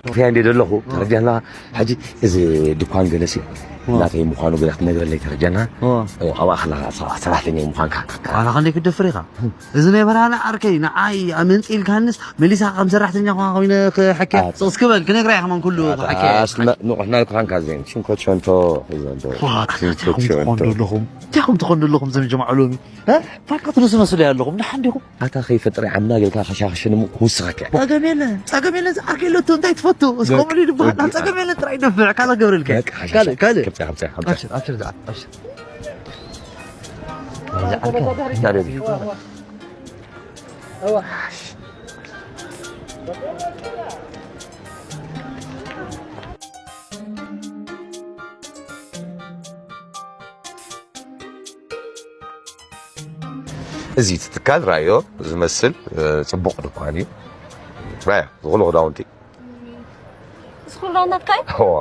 ክፍያ እንደ ዘለኹ ተረዲኣና። ሕጂ እዚ ድኳን ገለሲ ናተይ ምዃኑ ገለ ክትነግረለይ ተረዲኣና። ኣብኣ ከለኻ ሰራሕተኛ ምዃንካ። ኣላ ክንደይ ክትደፍር ኢኻ? እዚ ናይ በራና ዓርከይ ንዓይ ኣመንጢልካንስ መሊሳ ከም ሰራሕተኛ ኳ ኮይነ ክሕክያ። ሶስ ክበል ክነግራ ኢኻ መን ኩሉ ክሕክያ። ንቑሕና ኢልካ ኳንካ ዘን ሽንኮ ቸንቶ። ሽንኮ ቸንቶ። ኣለኹም እንታይ ኹም ትኾኑ ኣለኹም ዘም ጀማዓ ሎሚ? ፋካ ትነሱ መስሉ ኣለኹም ንሓንዲኹም። ኣታ ከይፈጥረ ዓምና ጌርካ ከሻኽሽን ክውስኸካ። ጸገም የለን ጸገም የለን። ዝዓርከይ ኣለቶ እንታይ ትፈቱ እስከምሉ ይድበሃል። ጸገም የለን ጥራይ ደፍዕ ካልእ ገብረልካ። ካልእ ካልእ። ኣብሽር ኣብሽር ዝዓርከይ ኣብሽር። እዚ እቲ ትካል ራዮ ዝመስል ጽቡቕ ድኳን እዩ። ራያ ዝኹሉ ክዳውንቲ። ዝኹሉ ናትካ እዩ? እዋ።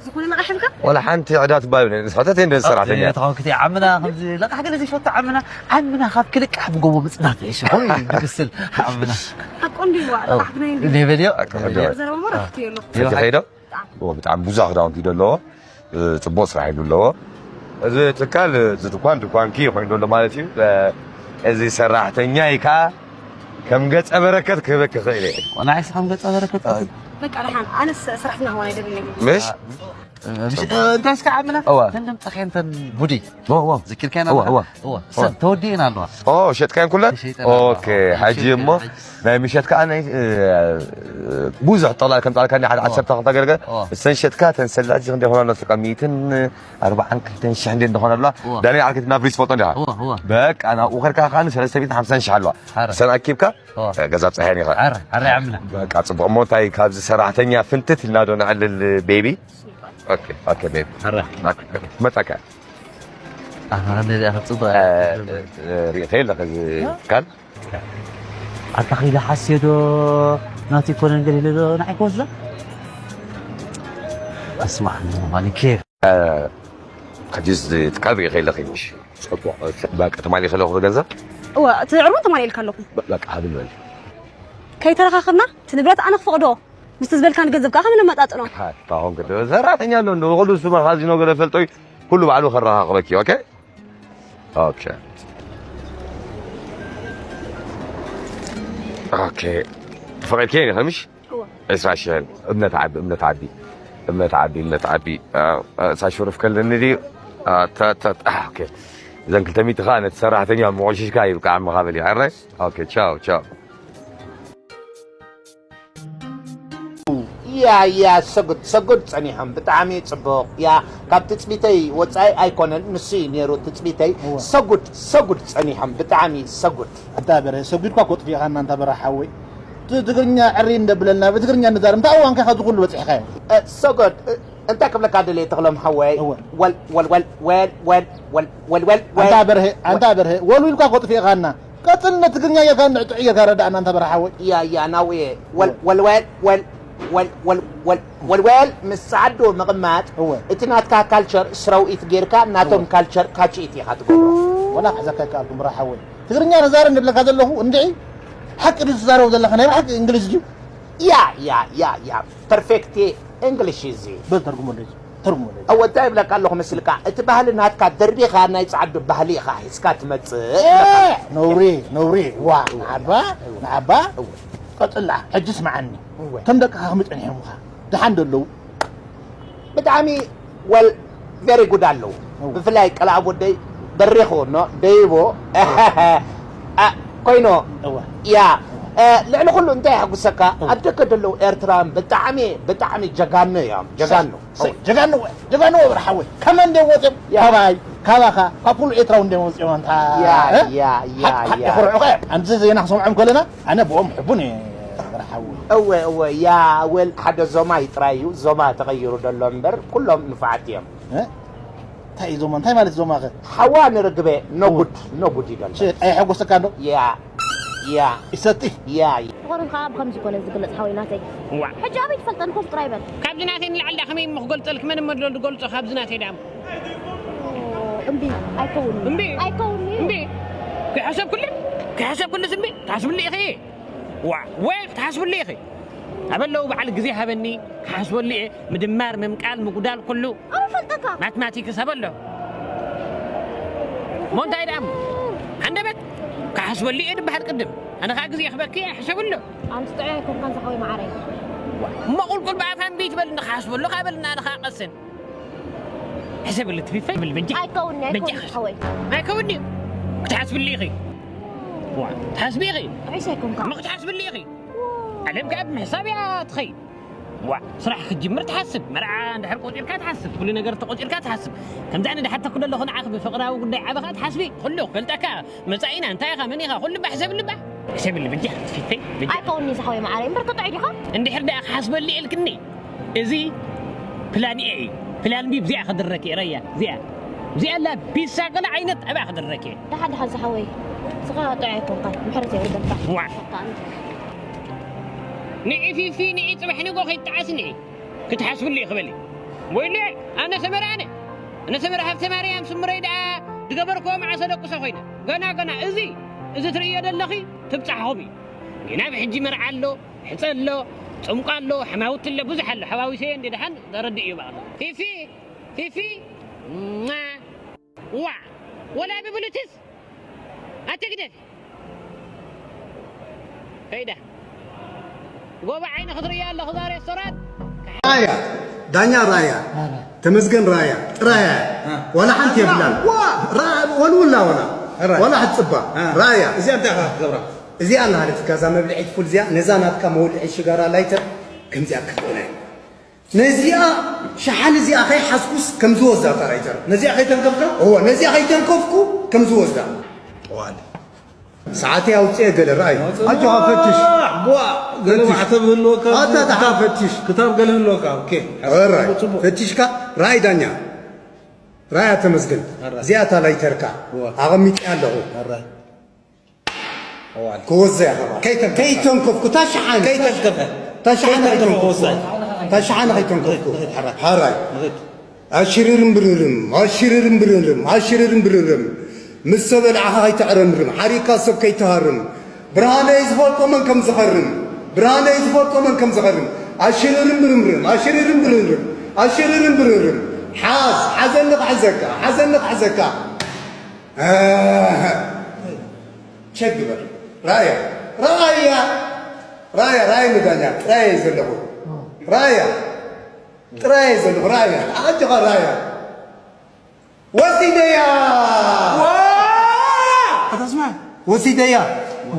ዝኾነ ለቓሕ ኢልካ? ወላ ሓንቲ ዕዳ ትባል ብለኒ። ስሕተት እንደ ሰራሕተኛ። ተኸክቲ ዓምና ከምዚ ለቃሕ ገለ ዘይፈቱ ዓምና ዓምና ካብ ክልቃሕ ብጎቦ ምጽናት ይሽ ሆይ ብስል ዓምና። ኣቆንዲ ይዋ ለቃሕ ግናይ እንዲ። ሌቨል ዮ። ዘረባ መራ ክትዮ ኣለኹ። ሕጂ ከይዶ? ብጣዕሚ ብዙሕ ክዳውንቲ እዩ ዘለዎ። ጽቡቕ ስራሕ ኢሉ ኣለዎ። እዚ ትካል እዚ ድኳን ድኳንኪ ኮይኑ ዘሎ ማለት እዩ። እዚ ሰራሕተኛይ ከዓ ከም ገጸ በረከት ክህበኪ ክኽእል እየ። ቆናዕስ ከም ገጸ በረከት በቃ ደሓን ኣነስ ሰራሕትና ሆና ይደብለኝ። ምሽ እንታይ እስከ ዓምና ተንደም ጸኸንተን ቡዲ ዝክልካና እዋ እዋ እዋ ሰን ተወዲእና ኣለዋ። ሸጥካየን ኩለን? ኦኬ። ሓጂ እሞ ናይ ምሸት ከዓ ናይ ብዙሕ ጠቕላል ከም ጣልካ ሓደ ዓሰርተ ክልተ ገለገለ እሰን ሸጥካ ተንሰላጅ ክንደ ሆና ተቀሚትን ኣርባዓን ክልተን ሽሕ እንዴ እንደኾነ ኣለዋ። ዳኒ ዓርክት ናብ ሪስ ፎቶ እንዲኻ በቃ ናብኡ ከድካ ከዓ ሰለስተ ሚእትን ሓምሳን ሽሕ ኣለዋ። ሰን ኣኪብካ ገዛ ብፀሐን ኢኻ። ኣረ ኣረ ዓምና በቃ ፅቡቅ። እሞ እንታይ ካብዚ ሰራሕተኛ ፍንትት ኢልና ዶ ነዕልል ቤቢ? ኦኬ ኦኬ ቤቢ። ኣረ መጣካ ኣረ ነዚኣ ጽቡቅ። ሪእኸ የለኸ እዚ ትካል? ኣታ ኺለ ሓስዮ ዶ ናቱ ይኮነን ገለ ኢለ ዶ ንዓይ ክወስዳ? እስማዕ ማኒ ኬፍ ሕጂ እዚ ትካል ሪእኸ የለኺ ምሽ? ጽቡቕ። በቃ ትማሊ ከለኹ ገንዘብ እወ እቲ ዕርቡን ትማሊ ኢልካ ኣለኹ። በቃ ሃብኒ በሊ። ከይተረኻኽብና እቲ ንብረት ኣነ ክፈቕዶ ምስቲ ዝበልካኒ ገንዘብ ከዓ ከም ነመጣጥኖ። ኣታ ኾንክ ሰራሕተኛ ኣሎ እንዶ ኩሉ እሱ መኻዚኖ ገለ ፈልጦ እዩ። ኩሉ ባዕሉ ከረኻኽበኪ። ኦኬ ኦኬ ኦኬ ፈቒድኪ ኢኺ ምሽ? ዕስራ ሽሕን እምነት ዓቢ እምነት ዓቢ እምነት ዓቢ እምነት ዓቢ ሳሹርፍ ከለኒ ድዩ? እዘን ክልተ ሚእቲ ከዓ ነቲ ሰራሕተኛ ምቑሽሽካ ይብቃ ዓመኻ በሊ። ሕራይ ኦኬ ቻው ቻው። ያ ያ ሰጉድ ሰጉድ ጸኒሖም ብጣዕሚ ጽቡቕ ያ ካብ ትጽቢተይ ወጻኢ ኣይኮነን ንሱ እዩ ነይሩ ትጽቢተይ ሰጉድ ሰጉድ ጸኒሖም ብጣዕሚ ሰጉድ ኣንታ በረ ሰጉድኳ ኮጥፊእኻ እና እንታ በረ ሓወይ ትግርኛ ዕሪ እንደብለልና ብትግርኛ ንዛረብ እንታይ እዋንካ ካብዚ ኩሉ በጺሕካዮ ሰጉድ እንታይ ክብለካ ደልየ ተኽሎም ሓወይ ወል ወል ወል ወል ወል ወል ወል ወል ኣንታ በርሀ ኣንታ በርሀ ወልዊልኳ ኮጥፊእኻና ቀጽል ነቲ ትግርኛ ጌርካ ንዕጥዕ ጌርካ ረዳእና እንተ በርሓ ሓወይ። ያ ያ ናውየ ወል ወል ወል ወል ወል ወል ወል ወል ወል ወል ምስ ጸዓዱ ምቕማጥ እወ። እቲ ናትካ ካልቸር ስረውኢት ጌርካ ናቶም ካልቸር ካችኢት ኢኻ ትገብሮ። ወላ ክሕዘካ ይከኣልኩም ብርሓ ሓወይ ትግርኛ ተዛረብ ንብለካ ዘለኹ እንድዒ ሓቂ ድዩ ትዛረቡ ዘለኻ ናይ ብሓቂ እንግሊዝ ድዩ? ያ ያ ያ ያ ፐርፌክት እንግሊሽ እዚ። በል ተርጉመለይ። ትርጉሙ እወ እንታይ ይብለካ ኣለኹ መስልካ እቲ ባህሊ ናትካ ደርቢኻ ናይ ጻዕዱ ባህሊ ኢኻ ሒዝካ ትመጽእ ይብለካ ኣለኹ። ነውሪ ነውሪ ዋ ንዓባ ንዓባ ቀጽላ ሕጂ ስምዓኒ እወ ከም ደቅኻ ከመይ ጸኒሖምኻ ደሓን ዶ ኣለዉ ብጣዕሚ well very good ኣለዉ ብፍላይ ቀልኣብ ወደይ በሪኹ ኖ ደይቦ ኮይኑ እወ ያ ልዕሊ ኩሉ እንታይ የሐጉሰካ ኣብ ደገ ዘለዉ ኤርትራውያን ብጣዕሚ ብጣዕሚ ጀጋኑ እዮም ጀጋኑ ጀጋኑ ጀጋኑ ወብር ሓወይ ከመን እንዲዮም ወፅኦም ካባይ ካባኻ ካብ ኩሉ ኤርትራዊ እንዲዮም ወፅኦም ኣንታ ያ ያ ያ ያ ኩርዑኸ ኣምዚ ዜና ክሰምዖም ከለና ኣነ ብኦም ሕቡን እየ ወብር ሓወይ እወ እወ ያ ወል ሓደ ዞማ እዩ ጥራይ እዩ ዞማ ተቐይሩ ዘሎ እምበር ኩሎም ንፉዓት እዮም እንታይ እዩ ዞማ እንታይ ማለት ዞማ ከ ሓዋ ንርግበ ነጉድ ነጉድ እዩ ዘሎ ኣየሐጎሰካ ዶ ያ ያ ይሰቲ ያ ተኾሪምካ ብኸምዚ ኮነ ዝግለጽ ሓወይ ናተይ ዋዕ ሕጂ ኣበይ ትፈልጠኒ ኮፍ ጥራይ በል ካብዚ ናተይ ንላዕሊ ዳ ከመይ እሞ ክገልጸልኪ መን እሞ ድሎ ዝገልጾ ካብዚ ናተይ ዳም እምቢ ኣይከውንእምቢ ኣይከውንእምቢ ከይሓሰብኩልስ ከይሓሰብኩልስ እምቢ ትሓስብሉ ኢኺ ዋዕ ወ ትሓስብሉ ኢኺ ኣበለው በዓል ግዜ ሃበኒ፣ ክሓስበሉ እየ። ምድማር፣ ምምቃል፣ ምጉዳል፣ ኩሉ ኣበይ ፈልጠካ? ማትማቲክስ ኣበሎ። እሞ እንታይ ደኣ እሞ? ሃንደበት፣ ክሓስበሉ እየ ድበሃል ቅድም። ኣነ ኸኣ ግዜ ክበኪ እየ፣ ሕሰብሎ። ኣምስጥዑ ኣይኮንካን ዝሓወይ መዓረይ። እሞ ቁልቁል ብኣፋ እምቢ ትበልኒ፣ ክሓስበሉ ካብ በልና ኣነ ኸኣ ቀስን። ሕሰብሉ ትፊፈ ብል በጃ። ኣይከውንኒ፣ ኣይከውንኒ በጃ። ዝሓወይ። ኣይከውንኒ። ክትሓስብሉ ኢኺ። ዋ፣ ትሓስቢ ኢኺ። ጥዑይ ኣይኮንካ። እሞ ክትሓስብሉ ኢኺ። ዓለም ከኣ ብምሕሳብ እያ ትኸይድ። ዋ፣ ስራሕ ክትጅምር ትሓስብ፣ መርዓ እንድሕር ቆጺርካ ትሓስብ፣ ኩሉ ነገር ተቆጺርካ ትሓስብ። ከምዚ ኣነ ድሓተኩ ዘለኹ ንዓኺ ብፍቕራዊ ጉዳይ ዓቢ ከኣ ትሓስቢ። ኩሉ ክፈልጠካ፣ መጻኢና እንታይ ኢኻ፣ መን ኢኻ፣ ኩሉ ባሕ ዘብል እባ። ሕሰብሉ በጃ፣ ፊተይ፣ በጃ። ኣይከውንኒ ዝሓወይ መዓረይ፣ እምበር ጥዑይ ዲኻ? እንድሕር ደኣ ክሓስበሉ ኢልክኒ፣ እዚ ፕላን ኤ እዩ። ፕላን ቢ ብዚኣ ክድረክ እየ፣ ረያ፣ እዚኣ። እዚኣ ኣላ ቢሳ ገለ ዓይነት ኣብኣ ክድረክ እየ። ደሓን ደሓን ዝሓወይ፣ ስኻ ጥዑይ ኣይኮንካን፣ ምሕረት የውርደልካ። ዋ። በቃ ኣንተ። ንዒ ፊፊ፣ ንዒ ጽባሕ ንጎ ከይትጠዓስኒ። ክትሓስብሉ ኢኺ በሊ። ወይለ፣ ኣነ ሰመረ ኣነ። ኣነ ሰመረ ሃብተ ማርያም ስምረይ ደኣ ዝገበርክዎ መዓስ ኣደቅሶ ኮይነ። ገና፣ ገና፣ እዚ፣ እዚ ትርእዮ ዘለኺ ትብጻሕኹም እዩ። ገና ብሕጂ መርዓ ኣሎ፣ ሕጸ ኣሎ፣ ጽምቋ ኣሎ፣ ሓማውቲ ኣሎ፣ ብዙሕ ኣሎ። ሓዋዊሰዮ እንደ ደሓን ተረድእዮ በቓ። ፊፊ፣ ፊፊ፣ ሟ፣ ዋ፣ ወላ ብብሉትስ ኣትግደፊ። ከይዳ። ጎባ ዓይኒ ክትርእያ ኣለኹ እዛ ሬስቶራንት። ራያ፣ ዳኛ ራያ፣ ተመስገን ራያ፣ ጥራያ፣ ዋላ ሓንቲ የብላን። ዋ፣ ራ-፣ ወልውላ ዋላ፣ ራያ። ዋላ ሕጽባ፣ ራያ። እዚኣ እንታይ ኢኻ ክትገብራ? እዚኣ እናሃለትካ እዛ መብልዒት ፉል እዚኣ፣ ነዛ ናትካ መወልዒ ሽጋራ ላይተር ከምዚኣ ክትብላ። ነዚኣ ሸሓን እዚኣ ከይሓዝኩስ ከም ዝወስዳ እታ ላይተር። ነዚኣ ከይተንከፍካ? እወ፣ ነዚኣ ከይተንከፍኩ ከም ዝወስዳ። ጠዋል። ሰዓተይ ኣውፅኤ ገለ ረኣይ። ኣጆኻ ፈትሽ። ቧ፣ ገለ ፈትሽ። ማዕተብ ህልወካ፣ ኣታ፣ ኣታ፣ ክታብ፣ ፈትሽ። ክታብ ገለ ህልወካ። ኦኬ። ኦራይ። ጽቡቅ፣ ጽቡቅ። ፈትሽካ፣ ረኣይ ዳኛ። ረኣይ ተመስገን። ኦራይ። እዚኣ እታ ላይተርካ። እወ። ኣቐሚጠያ ኣለኹ። ኦራይ። ክወዘ ያኸባ። ከይተንከፍካ። ከይተንከፍኩ፣ ታሽሓን። ከይተንከፈ። ታሽሓን ከይተንከፈ ከይተንከፍኩ። ወዛይ። ታሽሓን ከይተንከፍኩ። ንኺድ፣ ንኺድ፣ ሓራይ። ሓራይ። ንኺድ። ኣሽርርም ብርርም፣ ኣሽርርም ብርርም፣ ኣሽርርም ብርርም። ምስ ሰብ ኣልዓኻ ከይተዕረምርም፣ ሓሪካ ሰብ ከይተሃርም። ብርሃነይ ዝፈልጦ መን ከም ዝኸርም፣ ብርሃነይ ዝፈልጦ መን ከም ዝኸርም። ኣሽርርም ብርምርም፣ ኣሽርርም ብርርም፣ ኣሽርርም ብርርም። ሓዝ፣ ሓዘኒ ክሕዘካ፣ ሓዘኒ ክሕዘካ። ኣህ። ቸክ ግበር። ራያ፣ ራያ፣ ራያ፣ ራያ ንዳኛ፣ ጥራይ እየ ዘለኹ። ራያ፣ ጥራይ እየ ዘለኹ፣ ራያ፣ ኣጆኻ ራያ። ወሲደያ! ዋ! ኣታ ስማዕ። ወሲደያ።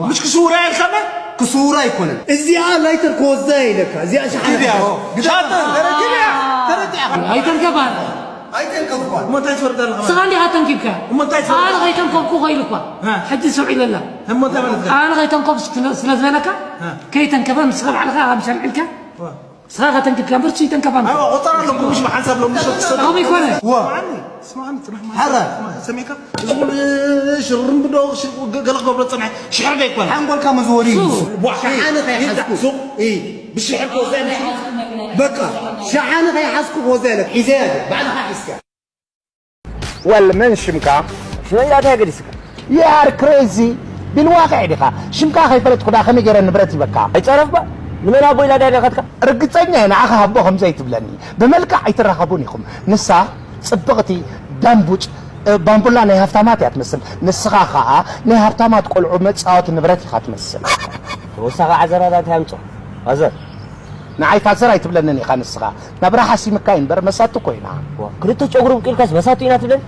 ምሽ ክስውራ ኢልካ መን? ክስውራ ኣይኮነን። እዚኣ ላይተር ክወስዳ ኢለካ፣ እዚኣ ሸሓነ ግድያ። ክወስዳ። ሻጥር፣ ተረኪብያ፣ ተረኪብያ። ኣይተንከፋን። ኣይተንከፍኳን። እሞ እንታይ ትፈርድ ኣለኻ? ንስኻ እንዲኻ ተንኪፍካ። እሞ እንታይ ትፈርድ? ኣነ ከይተንከፍኩ ኸይሉ እኳ። እ። ሕጂ ሰው ኢለላ። እሞ እንታይ ማለት ነው? ኣነ ከይተንከፍ ስለ፣ ስለ ዝበለካ፣ እ። ከይተንከፈ ንስኻ ባዕልኻ ከም ሰምዕልካ። እ። ንስኻ ከተንኪፍካ እምበር እሱ ይተንከፋ። ኣዎ፣ ቆጸራ ኣለኩም፣ ምሽ ብሓንሳብ ሎሚ ምሸት ትሰዱ። ከምኡ ይኮነ። ዋ። ስማዓኒ፣ ስማዓኒ፣ ጽናሕ ማለት። ሓራ። ስማዕ፣ ሰሚዕካ? እዚ ኩሉ ሽርም ብዶ፣ ሽ-፣ ገ-፣ ገለ ክገብሮ ጽንሐ፣ ሽሕር ዶ ይኮነ? ሓንጎልካ መዝወሪ እዩ። ሱ። ዋ፣ ሸሓነ ከይሓዝኩ። ሱቕ። እይ። ብሽሕር ክወስዳ ኢለ። በቃ፣ ሸሓነ ከይሓዝኩ ክወስዳ ኢለ። ሒዘያ ኢለ። ባዕልኻ ሒዝካ። ወል መን ሽምካ? ሽመይ ዳታ ገዲስካ? You are crazy። ቢልዋቅዕ ዲኻ? ሽምካ ከይፈለጥኩ ደኣ ከመይ ገይረ ንብረት ይበካ? ኣይጸረፍባ። ንመን ኣቦ ኢላ ድያ ለኸትካ? ርግጸኛ እየ ንዓኻ ሃቦ ከም ዘይትብለኒ። ብመልክዕ ኣይትራኸቡን ኢኹም። ንሳ ጽብቕቲ፣ ዳምቡጭ፣ እ፣ ባምቡላ ናይ ሃፍታማት እያ ትመስል። ንስኻ ኸኣ ናይ ሃብታማት ቆልዑ መጻወቲ ንብረት ኢኻ ትመስል። ወሳኻ ዓዘራዳ እንታይ ኣምጾ? ኣዘር። ንዓይ ፋዘር ኣይትብለንን ኢኻ ንስኻ። ናብራ ሓሲምካ እዩ እምበር መሳቱ ኮይና። ዋ፣ ክልተ ጨጉሩ ኣብቂልካስ መሳቱ ኢና ትብለኒ?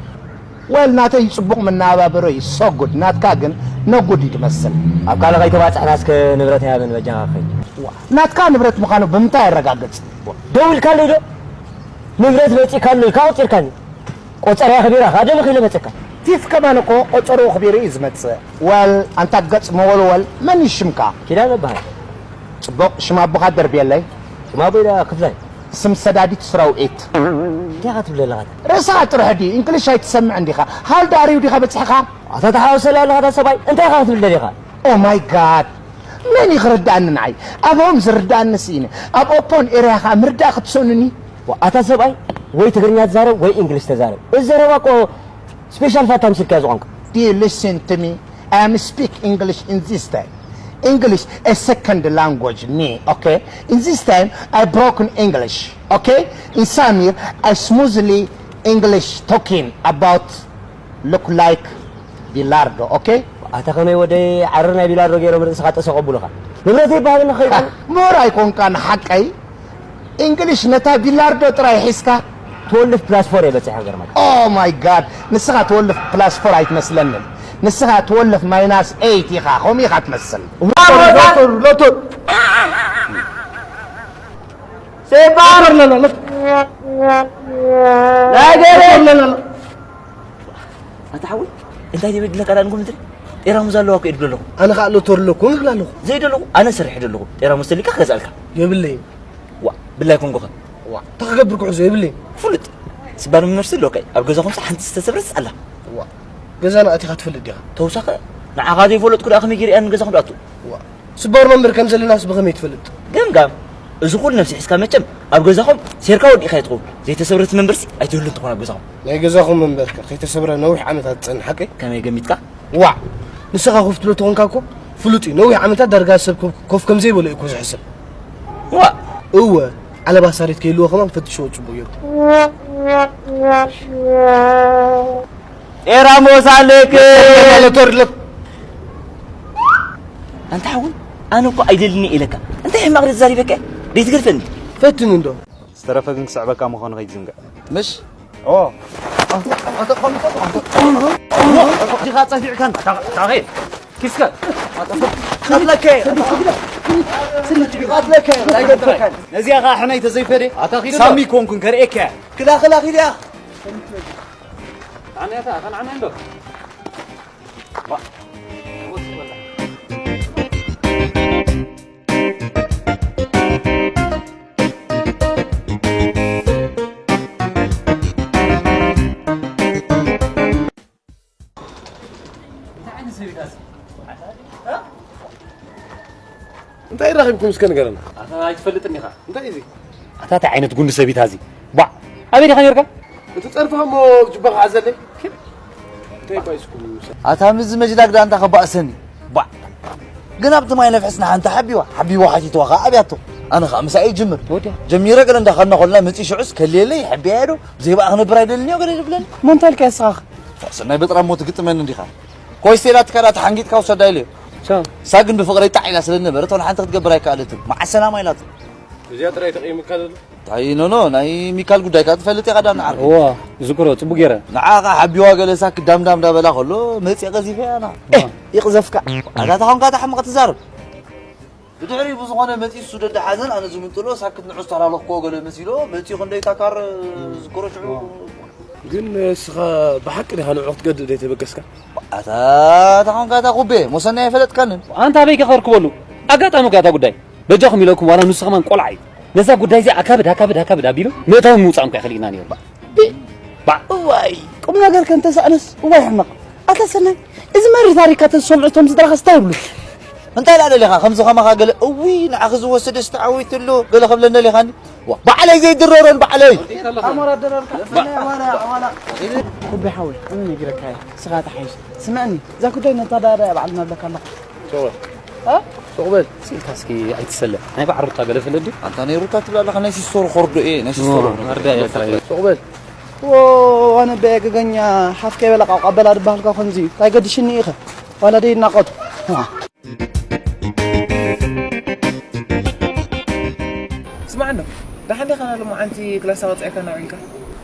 ወል ናተይ ጽቡቕ መነባብሮ እዩ፣ so good። ናትካ ግን no good እዩ ትመስል። ኣብ ካልእ ከይተባጽሕና እስከ ንብረት ሃበኒ በጃኻ ኸይድ። ዋ፣ ናትካ ንብረት ምዃኑ ብምንታይ የረጋግጽ? ደው ኢልካለይ ዶ? ንብረት መጺእካለይ፣ ካብ ቆጺርካኒ። ቆጸራ ኣኽቢራ፣ ካብ ደም ኺለ መጸካ። ቲፍ ከማን እኮ ቆጸርኡ ኣኽቢሩ እዩ ዝመጽእ። ወል፣ ኣንታ ገጽ መወልወል፣ መን እዩ ሽምካ? ኪዳነ እበሃል። ጽቡቕ፣ ሽም ኣቦኻ ደርብየለይ። ሽም ኣቦይ ደኣ ክፍላይ። ስም ሰዳዲት ስራውዒት። እንታይ ኢኻ ትብል ዘለኻ? ርእስኻ ጥርሑ ድዩ? እንግሊሽ ኣይትሰምዕን ዲኻ? How old are you ዲኻ በጺሕካ? ኣታ ተሓዋወሰላ ኣለኻ፣ ኣታ ሰብኣይ፣ እንታይ ኢኻ ክትብል ደሊኻ? Oh my God! መን እዩ ክርድኣኒ ንዓይ? ኣብኦም ዝርድኣኒ ስኢነ። ኣብ ኦፖን ኤርያ ኸኣ ምርዳእ ክትሰኑኒ? ዋ፣ ኣታ ሰብኣይ፣ ወይ ትግርኛ ትዛረብ ወይ እንግሊሽ ተዛረብ። እዚ ዘረባ እኮ ስፔሻል ፋታ ምስልካ እዚ ቋንቋ። Do you listen to me? I am speak English in this time. English a second language me, okay? In this time, I broken English, okay? In Samir, I smoothly English talking about look like Bilardo, okay? ኣታ ከመይ ወደይ ዓረር ናይ ቢላርዶ ገይሮም ርእስኻ ጠሰቆ ብሉኻ። ንብረተይ ይበሃል ንኸይዱ። ምሁር ኣይኮንካን ሓቀይ። እንግሊሽ ነታ ቢላርዶ ጥራይ ሒዝካ። ትወልፍ ፕላስ ፎር እየ በፂሐ ክገርመካ። Oh my God! ንስኻ ትወልፍ ፕላስ ፎር ኣይትመስለንን። ንስኻ ትወልፍ ማይናስ ኤይት ኢኻ፣ ከምኡ ኢኻ ትመስል። ሎቶር፣ ሎቶር፣ ሎቶር። ሴባር! ሎቶር፣ ሎቶር፣ ሎቶር። ናይ ገሬ! ሎቶር፣ ሎቶር። ኣታ ሓወይ፣ እንታይ ደበድለካ ዳኣ ንጎ ምድሪ? ጤራሙዝ ኣለዋ እኮ ኢድብሎ ኣለኹ። ኣነ ኸኣ ሎቶር ኣለኩ፣ ይብል ኣለኹ። ዘይደለኹ፣ ኣነ ሰርሕ ደለኹ። ጤራሙዝ ተሊካ ክገዝኣልካ። የብለይን። ዋ፣ ብላይ ኮንጎኸ? ዋ፣ እንታይ ክገብር ክሕዞ የብለይን። ፍሉጥ። ስባር መመርሲ ኣለዎ ካይ። ኣብ ገዛኹምስ ሓንቲ ዝተሰብረት ኣላ። ዋ፣ ገዛና ኣቲኻ ትፈልጥ ዲኻ? ተውሳኸ፣ ንዓኻ ዘይፈለጥኩ ደኣ ከመይ ገይረ እያ ንገዛኹም ድኣቱ? ዋ፣ ስባር መምህር ከም ዘለናስ ብኸመይ ትፈልጥ? ገምጋም። እዚ ኩሉ ነብሲ ሒዝካ መቸም ኣብ ገዛኹም ሴርካ ወዲእካ እያ ትኸውን። ዘይተሰብረት መንበርሲ ኣይትህሉን ትኾን ኣብ ገዛኹም። ናይ ገዛኹም መንበርከ ከይተሰብረ ነዊሕ ዓመታት ዝጸንሕ ሓቀይ? ከመይ ገሚትካ? ዋዕ! ንስኻ ኮፍ ትብሎ ተኾንካ እኮ ፍሉጥ እዩ። ነዊሕ ዓመታት ዳርጋ ሰብ ኮፍ፣ ኮፍ ከም ዘይበሎ እዩ እኮ ዝሕሰብ። ዋዕ! እወ፣ ዓለባ ሳሬት ከይልዎ ከማን ፈትሽዎ ጽቡቕ እዩ። ኤራሞስ ኣለክ! ማለት ወርድለት። ኣንታ ሓወይ፣ ኣነ እኮ ኣይደልን ኢለካ። እንታይ ሕማቕ ድዛሪበካ? ደይትገድፈኒ። ፈትን እንዶ። ዝተረፈ ግን ክስዕበካ ምዃኑ ከይትዝንግዕ። ምሽ? ኦ። ዲኻ ጸፊዕካን? ታኸ፣ ኪስከ። ቀትለከ። ቀትለከ። ኣይገድፈካን። ነዚኣ ኸዓ ሕነይ ተዘይፈደ። ኣታ ኺድ ሳሚ ኮንኩን ከርእየካ። ክላ፣ ክላ፣ ኺድ እያ። ኣነ እታ፣ ኣታ ንዓና እንዶ። እንታይ ረኺብኩም እስከ ንገረና። ኣታ ኣይትፈልጥን ኢኻ። እንታይ እዚ? ኣታ እንታይ ዓይነት ጉንዲ ሰብ እዩ እዚ? ባዕ! ኣበይ ዲኻ ነርካ? እቲ ጸርፍኻ እሞ ጅባኻ ሓዘለይ። እንታይ ባይስኩም? ኣታ ምዚ መጅላግ ደኣ እንታይ ከባእሰኒ? ባዕ! ግን ኣብቲ ማይ ነፍሕስ ንሓንቲ ሓቢዋ፣ ሓቢዋ ሓቲትዋ ኸዓ ኣብያቶ። ኣነ ኸዓ ምሳይ ይጅምር። ወዲያ። ጀሚረ ገለ እንዳኸና ኾልና መጺ ሽዑስ ከልየለይ፣ ይሕብያ ዶ? ብዘይ ብኣ ክነብር ኣይደልን እዮ ገለ ይብለኒ። መን እንታይ ኢልካ ንስኻ? ሰናይ በጥራም ሞት ግጥመኒ እንዲኻ። ኮይስ ኢላትካ ደኣ ተሓንጊጥካ ውሰዳ ኢለዮ። ቻው። እሳ ግን ብፍቕረይ ጣዕ ኢላ ስለ ዝነበረት፣ ወላ ሓንቲ ክትገብር ኣይከኣለትን። መዓስ ሰላም ኣይላትን። እዚኣ ጥራይ ተቐይምካ ዘሎ? እንታይ ኖኖ፣ ናይ ሚካል ጉዳይ ከኣ ትፈልጥ ኢኻ ዳና ዓርከይ። እዋ፣ ዝክሮ ጽቡቅ ገይረ። ንዓ ከኣ ሓቢዋ ገለ ሳክ ዳምዳም ዳበላ ከሎ መጽየ ቀዚፈያ ኣና። እዋ። ኤህ፣ ይቕዘፍካ። ኣታ ተኾንካ እታ ሕማቕ ትዛረብ። ብድሕሪኡ ብዝኾነ መጺኡ እሱ ደደ ሓዘን ኣነ ዝምንጥሎ ሳክት ንዑ ዝተላለኽክዎ ገለ መሲሎ መጺኡ ክንደይ ታካር ዝክሮ ሽዑ። እዋ። ግን እስኻ ብሓቂ ዲኻ ንዑ ክትገድእ ደይተበገስካ? ኣታ ተኾንካ እታ ኩቤ፣ ሞሰና ኣይፈለጥካንን። ኣንታ ኣበይ ከኸርክበሉ? ኣጋጣሚ እኳ እታ ጉዳይ። በጃኹም ኢለኩም ዋላ ንሱ ከማን ቆልዓ እዩ። ነዛ ጉዳይ እዚኣ ኣካብድ፣ ኣካብድ፣ ኣካብድ ኣቢሉ ምእታውን ምውጻእን እኳ ኣይኸሊእና ነይሩ። ብ-፣ ባ-፣ እዋይ፣ ቁም ነገር ከንተሳእነስ፣ እዋይ ሕመቕ። ኣታ ሰናይ፣ እዚ መሪር ታሪካ ተዝሰምዑ እቶም ስድራኻስ እንታይ ይብሉ? እንታይ ደኣ ደሊኻ? ከምዚ ከማኻ ገለ፣ እውይ፣ ንዓኺ ዝወሰደስ ተዓዊትሉ፣ ገለ ክብለኒ ደሊኻኒ? ዋ፣ ባዕለይ ዘይድረረን ባዕለይ። ኣሞራ ደረርካ፣ ሰናይ፣ ዋላ፣ ዋላ። ኩቤ ሓወይ፣ ኣነ ነጊረካ እየ። ንስኻ ተሓይሽ። ስምዐኒ፣ እዛ ጉዳይ ነታ ዳዳ እያ ባዕልና ኣለካ ኣለኹ። ሱቕ በል። እ? ሱቕ በል። ስኢልካ እስኪ ኣይትሰለ። ናይ በዓል ሩታ ገለ ፍለጥ ድዩ? ኣንታ ናይ ሩታ ትብል ኣለኻ፣ ናይ ሲስተሩ ኾርዶ እየ፣ ናይ ሲስተሩ። ኦ፣ ኣርዳ እያ ጥራይ። ሱቕ በል። ኦ፣ ኣነ በየ ገገኛ ሓፍ ከይበላ ቃው ቀበላ ድበሃልካ ከምዚ እዩ። እንታይ ገድሽኒ ኢኸ? ዋላ ደይ ይናቐቱ። ዋ። ስማዕ እንዶ፣ ደሓን ዲኻ? ሎማዓንቲ ክላስ ኣወጻእካ ናውዒልካ?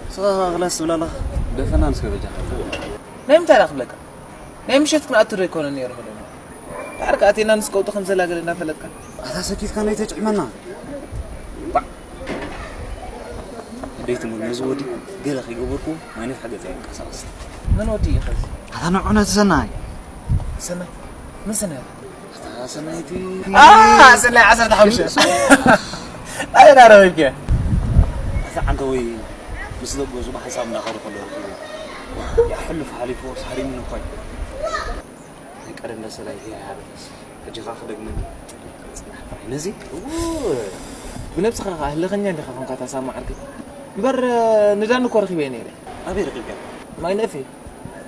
ንስኻ ክላስ ትብል ኣለኻ? ደፈና ንስከ በጃኻ። ናይ ምንታይ ደኣ ክብለካ? ናይ ምሸት ክንኣቱ ዶ ኣይኮነን ነይሩ ክብለኒ? ድሓር ከኣ ኣቴና ምስ ቀውጢ ከም ዘላ ገለ እናፈለጥካ። ኣታ ሰኪፍካ ናይ ተጭዕመና። ባዕ። ደይትሙን ነዚ ወዲ ገለ ከይገበርኩ ማይ ነፍሐ ገጸ ይንቀሳቐስ። መን ወዲ እዩ ኸዚ? ኣታ ንዑ ነቲ ሰናይ። ሰናይ? መን ሰናይ? ኣታ ሰናይቲ። ኣ፣ ሰናይ ዓሰርተ ሓሙሽተ። ኣየና ረኺብኪ? ኣታ ዓንተ ወይ ምስ ደገዙ ብሓንሳብ እናኸዱ ከለዉ ረኺበ። ያ ሕሉፍ ሓሊፉ ሳሪሙኒ እኳ እዩ። ናይ ቀደም መሰላይተይ ኣይሃበለስ። ሕጂ ኸኣ ክደግመኒ። ጽናሕ ጥራይ ነዚ። እው፣ ብነብስኻ ኸኣ ህልኸኛ እንዲኻ ኾንካ እታ ሳማ ዓርከይ። እምበር፣ ንዳኒ እኮ ረኺበዮ ነይረ። ኣበይ ረኺብካዮ? ማይ ነፍሒ።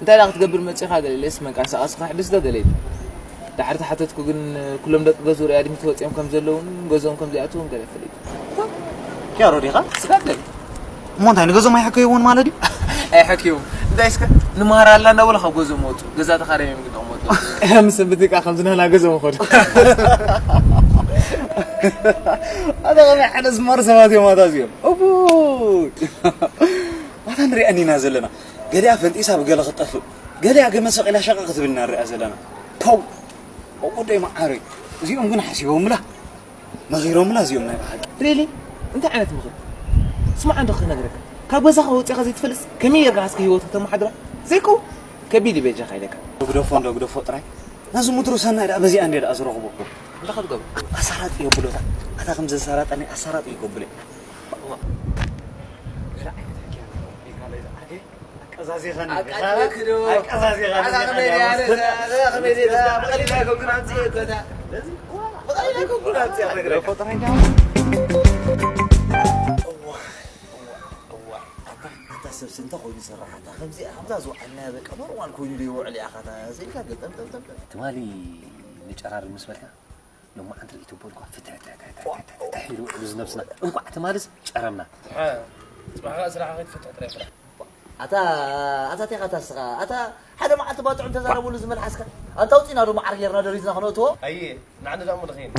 እንታይ ደኣ ክትገብር መጺኻ ገለ ኢለስ መንቀሳቐሲ ከሕድስ ዶ ገለ ኢለ። ዳሕሪ ተሓተትኩ ግን፣ ኩሎም ደቂ ገዝኡ ሪኣድሚት ወፂኦም ከም ዘለውን ገዝኦም ከም ዘይኣትውን ገለ ፈሊጡ። ኪያሮ ዲኻ? ስጋደል እሞ እንታይ ንገዞም ኣይሓከይዎን ማለት እዩ? ኣይሓክዮም እንታይ እስከ ንመሃር ኣላ እንዳበሉ ካብ ገዝኦም ወፁ። ገዛ ተኻረዮም ግን ጠቕመጡ። ምስ ብትቃ ከም ዝነህና ገዝኦም ኸዱ። ኣታ ከመይ ዓይነት ስማር ሰባት እዮም ኣታ እዚኦም። እቡ ኣታ ንሪኣን ኢና ዘለና። ገሊኣ ፈንጢሳ ብገለ ክትጠፍእ፣ ገሊኣ ገመድ ሰቒላ ሸቐቕ ክትብል ኢና ንሪኣ ዘለና። ፓው ወቁደይ መዓረይ። እዚኦም ግን ሓሲቦምላ፣ መኺሮምላ እዚኦም ናይ ብሓቂ። ሪሊ እንታይ ዓይነት ምኽሪ? ስማዕ እንዶ ክነግረካ፣ ካብ ገዛኻ ወፂኻ ዘይትፈልጥ ከመይ ጌርካ እስከ ህይወት ከተመሓድራ? ዘይኮ ከቢድ እዩ በጃኻ ኢለካ። ግደፎ እንዶ ግደፎ ጥራይ። ናዚ ምድሩ ሰናይ ደኣ በዚኣ እንደ ደኣ ዝረኽቦ። እንታይ ክትገብር? ኣሳራጥ የብሎታ። ኣታ ከም ዘሳራጠኒ ኣሳራጥ ይገብለ። ቀዛዚኸኒ ኣቃልለክ ዶ? ቀዛዚኸኒ ኣታ ከመይ ድያ? ኣታ ከመይ ድያ? ብቐሊል ኣይኮንኩን ኣምፅእ እኮ እታ። ብቐሊል ኣይኮንኩን ኣምፅእ ክነግረካ። ኣታ ሰብሲ እንታይ ኮይኑ ይሰርሕ ኣታ ከምዚ ኣብዛ ዝውዓልና በቃ ኖርማል ኮይኑ ዶ ይውዕል ኢኻ ኣታ ዘይልካ ገጠምጠምጠምጠም። ትማሊ ንጨራር ምስ በልካ ሎማዓንቲ ርእይቶ በልኳ ፍትሕትሕትሕትሕትሕ ኢሉ ውዕሉ ዝነብስና። እንቋዕ ትማልስ ጨረምና። ጽባሕ ከኣ ስራሕኻ ክትፍትሕ ጥራይ ፍራሕ። ኣታ ኣታ ቴኻ ኣታ ስኻ ኣታ ሓደ መዓልቲ ባጥዑ እንተዛረበሉ ዝመልሓስካ ኣንታ ውፂና ዶ መዓር ጌርና ደሪዝና ክነእትዎ። ኣየ ንዓኒ ዳሞ ልኸይን።